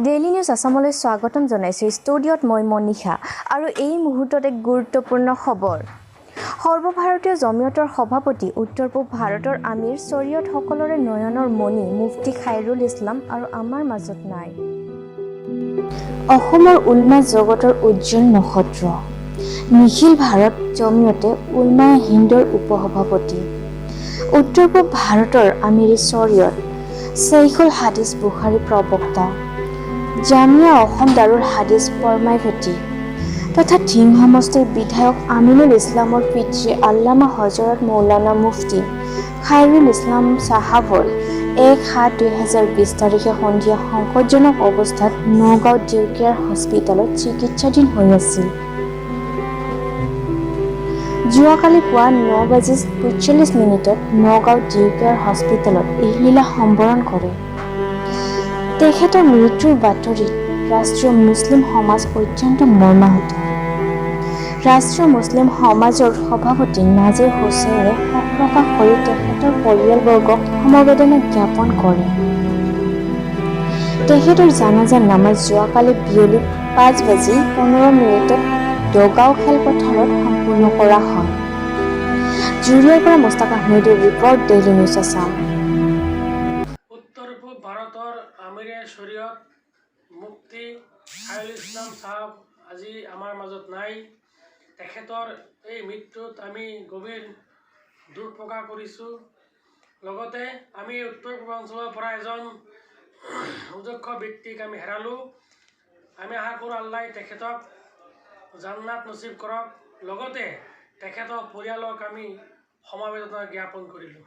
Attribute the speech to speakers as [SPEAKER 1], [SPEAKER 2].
[SPEAKER 1] Daily news আছামলৈ স্বাগতম জনাইছোঁ। ষ্টুডিঅ'ত মই মনীষা আৰু এই মুহূৰ্তত এক গুৰুত্বপূৰ্ণ খবৰ। সৰ্বভাৰতীয় জমিয়তৰ সভাপতি, উত্তৰ পূব ভাৰতৰ আমিৰ শ্বৰীয়তসকলৰে নয়নৰ মণি মুফতি খাইৰুল ইছলাম আৰু আমাৰ মাজত নাই। অসমৰ উলমা জগতৰ উজ্জ্বল নক্ষত্ৰ, নিখিল ভাৰত জমিয়তে উলমায়ে হিন্দৰ উপসভাপতি, উত্তৰ পূব ভাৰতৰ আমিৰি শ্বৰীয়ত, শ্বেইখুল হাদিছ বুখাৰী প্ৰবক্তা, জামিয়া অসম দাৰুল হাদিছ পৰমাইভেটি তথা ধিং সমষ্টিৰ বিধায়ক আমিনুল ইছলামৰ পিতৃ আল্লামা হজৰত মৌলানা মুফতি খাইৰুল ইছলাম চাহাবৰ 1/7/2020 তাৰিখে সন্ধিয়া সংকটজনক অৱস্থাত নগাঁও ডিউকেয়াৰ হস্পিটেলত চিকিৎসাধীন হৈ আছিল। যোৱাকালি পুৱা 9 বাজি 45 মিনিটত নগাঁও ডিউকেয়াৰ হস্পিটেলত ইহলীলা সম্বৰণ কৰে। তেখেতৰ মৃত্যুৰ বাতৰিত ৰাষ্ট্ৰীয় মুছলিম সমাজ অত্যন্ত মৰ্মাহত। ৰাষ্ট্ৰীয় মুছলিম সমাজৰ সভাপতি নাজিৰ হুছেইনে শোক প্ৰকাশ কৰি তেখেতৰ পৰিয়ালবৰ্গক সমবেদনা জ্ঞাপন কৰে। তেখেতৰ জানাজা নামাজ যোৱাকালি বিয়লি 5 বাজি 15 মিনিটত দগাঁও খেলপথাৰত সম্পূৰ্ণ কৰা হয়। জুৰিয়াৰ পৰা মুস্তাক আহমেদৰ ৰিপৰ্ট, ডেইলী নিউজ আছাম।
[SPEAKER 2] উত্তৰ পূব ভাৰতৰ আমিৰে শৰীয়ত মুফতি খাইৰুল ইছলাম চাহাব আজি আমাৰ মাজত নাই। তেখেতৰ এই মৃত্যুত আমি গভীৰ দুখ প্ৰকাশ কৰিছোঁ। লগতে আমি উত্তৰ পূৰ্বাঞ্চলৰ পৰা এজন সুদক্ষ ব্যক্তিক আমি হেৰালোঁ। আমি আশা কৰোঁ, আল্লাহে তেখেতক জান্নাত নচিব কৰক। লগতে তেখেতৰ পৰিয়ালক আমি সমবেদনা জ্ঞাপন কৰিলোঁ।